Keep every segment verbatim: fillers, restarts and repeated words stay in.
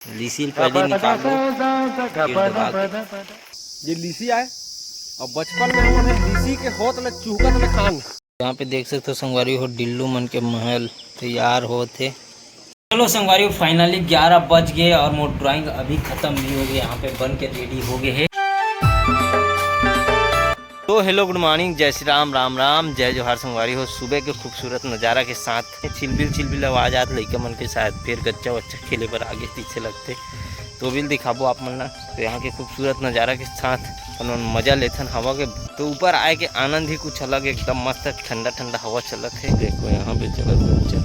लीसी ल पहली निकाल लो, फिर दबा के। ये लीसी आय, अउ बचपन में हमन ह लीसी के होत ले चुहकत ले खान। यहाँ पे देख सकते हो संगवारी हो, डिल्लू मन के महल तैयार होत हे। चलो संगवारी हो, finally ग्यारह बज गए और मोर drawing अभी खत्म नहीं हो गई, यहाँ पे बन के ready हो गए है। तो hello, good morning, जय श्री राम, राम राम, जय जोहार संगवारी हो। सुबह के खूबसूरत नज़ारा के साथ छिलबिल छिलबिल आवाज़ आत लइका मन के, शायद फिर गच्चा वच्चा खेले बर आगे पीछे लगते, तो भी दिखाबो आप मन ला। तो यहाँ के खूबसूरत नज़ारा के साथ अपन मन मजा लेथन हवा के। तो ऊपर आए के आनंद ही कुछ अलग, एकदम मस्त ठंडा ठंडा हवा चलत है। देखो यहाँ पे चलत बच्चा।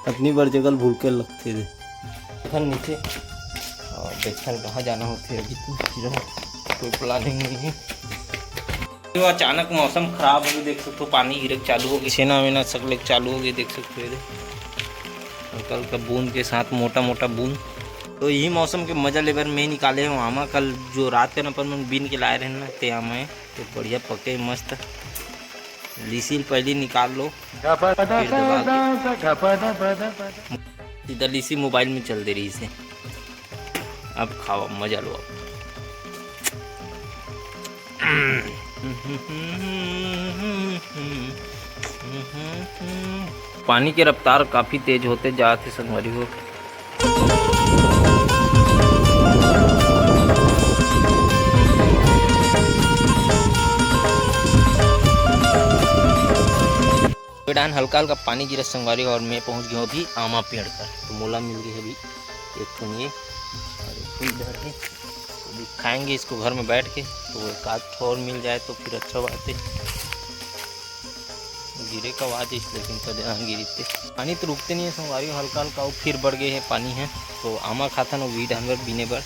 अतनी बड़ जगह भूल के लगथे रे। देखन नीचे और देखन कहाँ जाना होथे अभी तो पूरा कोई planning नहीं है। तो अचानक मौसम खराब हो गया, देख सकते हो पानी गिरे चालू हो गया, छेना वेना सकले चालू हो गया, देख सकते हो ये हल्का हल्का बूंद के साथ मोटा मोटा बूंद। तो यही मौसम के मजा लेबर मैं निकाले हूँ आमा। कल जो रात के अपन मन बीन के लाए रहे ना ते आमा है, तो बढ़िया पके मस्त। लीसी ल पहली निकाल लो, फिर दबा के। सीधा लीसी मोबाइल में चल दे रही से। अब खाओ, मजा लो अब। पानी के रफ्तार काफी तेज होते जात हे संगवारी हो। डाहन हल्का हल्का पानी गिरत संगवारी हो, और मैं पहुंच गया हूँ अभी आमा पेड़ पर। तो मोला मिल गई अभी एक ठो ये और एक ठो इधर है। तो अभी खाएंगे इसको घर में बैठ के, तो एक आध ठो और मिल जाए तो फिर अच्छा बात है। गिरे का आवाज है, लेकिन कदे ना गिरी ते। पानी तो रुकते नहीं है संगवारी हो, हल्का हल्का वो फिर बढ़ गए है पानी है। तो आमा खाथन और वीड हनवर बीने बर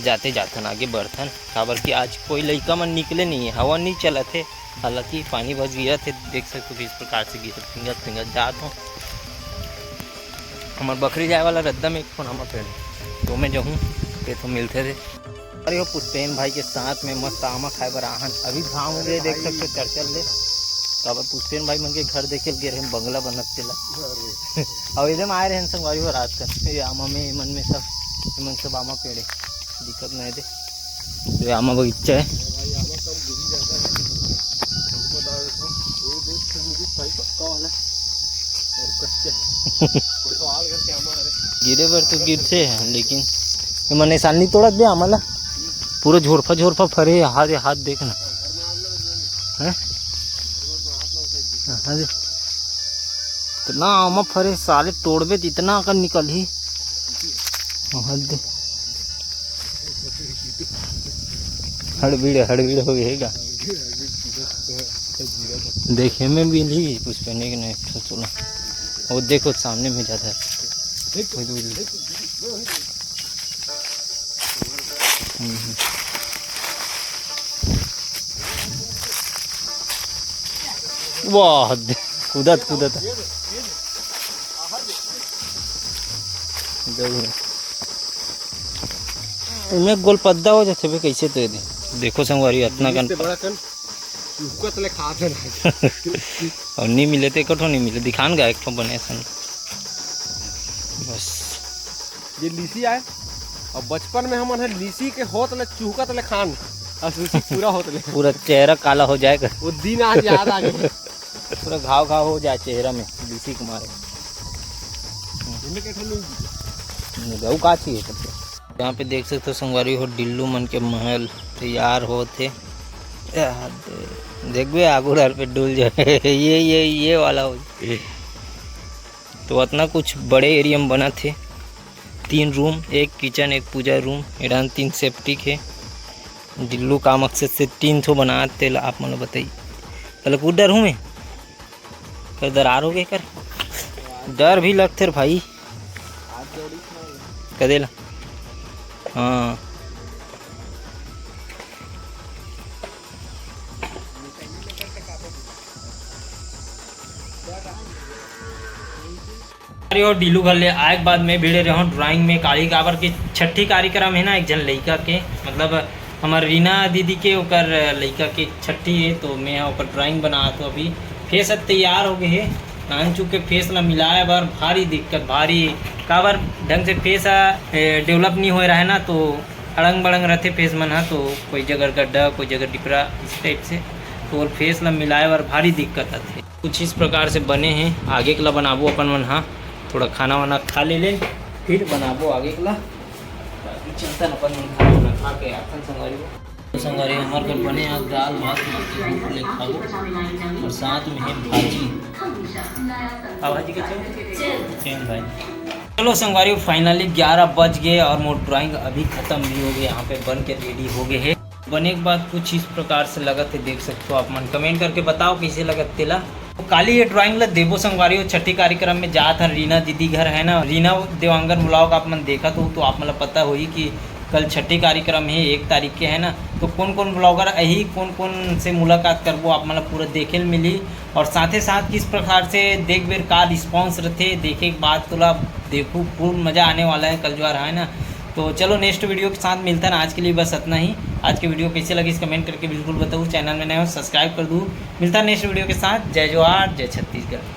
जाते जाथन, आगे बढ़थन, काबर कि आज कोई लइका मन निकले नहीं है, हवा नहीं चलत है। हालांकि पानी बस गिरत है, देख सकते हो किस प्रकार से गिरत, फिंगत फिंगत जात हो। हमर बखरी जाए वाला रद्दा में एक ठो आमा पेड़ है, तो मैं जाहूँ, ये तो मिलते थे। अरे हो पुष्पेन भाई के साथ में मस्त आमा खाए बर आहन। अभी घाम उगे देख सकते हो चरचर ले। तो अब पुष्पेन भाई मन के घर देखे गे रहे, बंगला बनत तेला। और इधर में आए रहे संगवारी हो रात कर, ये आमा में, मन में सब, मन सब आमा पेड़े, दिक्कत नहीं दे। ये आमा बगीचा है। गिरे बर तो गिरते हैं, लेकिन ये मने साल नहीं तोड़त बे आमा ला। पूरा झोरफा झोरफा फरे, हाथ, हाथ देखना। हैं? हाँ जी। इतना आमा फरे साले, तोड़बे त इतना अकन निकलही। हाँ दे। हड़बीड़, हड़बीड़ हो गए का? देखे में भी ली कुछ पहने के नहीं, तो चलो। वो देखो सामने में जाता है। वो दे, वो दे। हम्म, हम्म। वाह, दे-, कूदत, कूदत। इमे गोल पद्दा हो जाथे बे, कैसे तो ये दे। देखो संगवारी, अतना कन से बड़ा कन रुकत ले खात है ना। और नहीं मिले तो एक ठो नहीं मिले, दिखान गा एक ठो बने सन। बस। ये लीसी आए, और बचपन में हमन ह लीसी के होत ले चुहकत ले खान, और लीसी पूरा होत ले। पूरा चेहरा काला हो जाएगा। वो दिन आज याद आ गए। पूरा घाव घाव हो जाए चेहरा में लीसी के मारे। इनमें क्या ठंड हुई? गऊ का चाहिए तब तो? यहाँ पे देख सकते हो संगवारी हो, डिल्लू मन के महल तैयार होत हे। यार, देखबे आगू डाल पे डुल जाए। ये, ये, ये वाला हो। तो अतना कुछ बड़े area में बनत हे। तीन room, एक kitchen, एक पूजा room, एडान तीन septic हे। डिल्लू का मकसद से तीन ठो बनात, तेला आप मन ल बताई। पहले कूद डर हूँ मैं, कर दरार हो गए कर, डर भी लगथे रे भाई। कदे ला? हाँ। अरे, और डीलू घर ले आए के बाद मैं भिड़े रहूँ ड्राइंग में, काली काबर के छठी कार्यक्रम है ना, एक झन लइका के, मतलब हमार रीना दीदी के, ओकर लइका के छठी है, तो मैं ओकर ड्राइंग बनात हूँ अभी। फेस अब तैयार हो गए है, नान चुक के फेस ला मिलाए बर भारी दिक्कत, भारी काबर ढंग से फेस डेवलप नहीं हो रहा है ना, तो अड़ंग बड़ंग रहते फेस मन हा, तो कोई जगह गड्ढा, कोई जगह डिपरा, इस टाइप से। तो फेस ला मिलाए बर भारी दिक्कत आथे। कुछ इस प्रकार से बने हैं। आगे के ला बनाबो अपन मन हा, थोड़ा खाना वाना खा ले ले, फिर बनाबो आगे के ला। बाकी चलतन अपन मन खा, थोड़ा खा के आथन संगवारी हो। तो संगवारी, हमार घर बने आज दाल भात, भूख ले खाबो और साथ में है भाजी। का भाजी के चल? चल भाई। चलो संगवारी, फाइनली ग्यारह बज गए और मोर ड्राइंग अभी खत्म भी हो गए, यहाँ पे बन के रेडी हो गए है। बने के बाद कुछ इस प्रकार से लगत है, देख सकते हो आप मन। कमेंट करके बताओ कैसे लगत तेला। तो काली ये ड्राइंग ला देबो संगवारी हो, छठी कार्यक्रम में जात हन रीना दीदी घर, है ना, रीना देवांगन ब्लॉग आप मन देखत हो तो आप मन ला पता होही कि कल छठी कार्यक्रम है, एक तारीख के, है ना। तो कौन कौन ब्लॉगर अही, कौन कौन से मुलाकात करबो, आप मन ला पूरा देखे ल मिली। और साथे साथ किस प्रकार से देख बेर का रिस्पॉन्स रहते, देखे के बाद तोला देखू, फुल मजा आने वाला है कल जुआर, है ना। तो चलो नेक्स्ट वीडियो के साथ मिलता है ना, आज के लिए बस इतना ही। आज के वीडियो कैसे लगी इस कमेंट करके बिल्कुल बताओ, चैनल में नए हो सब्सक्राइब कर दू। मिलता है नेक्स्ट वीडियो के साथ। जय जोहार, जय छत्तीसगढ़।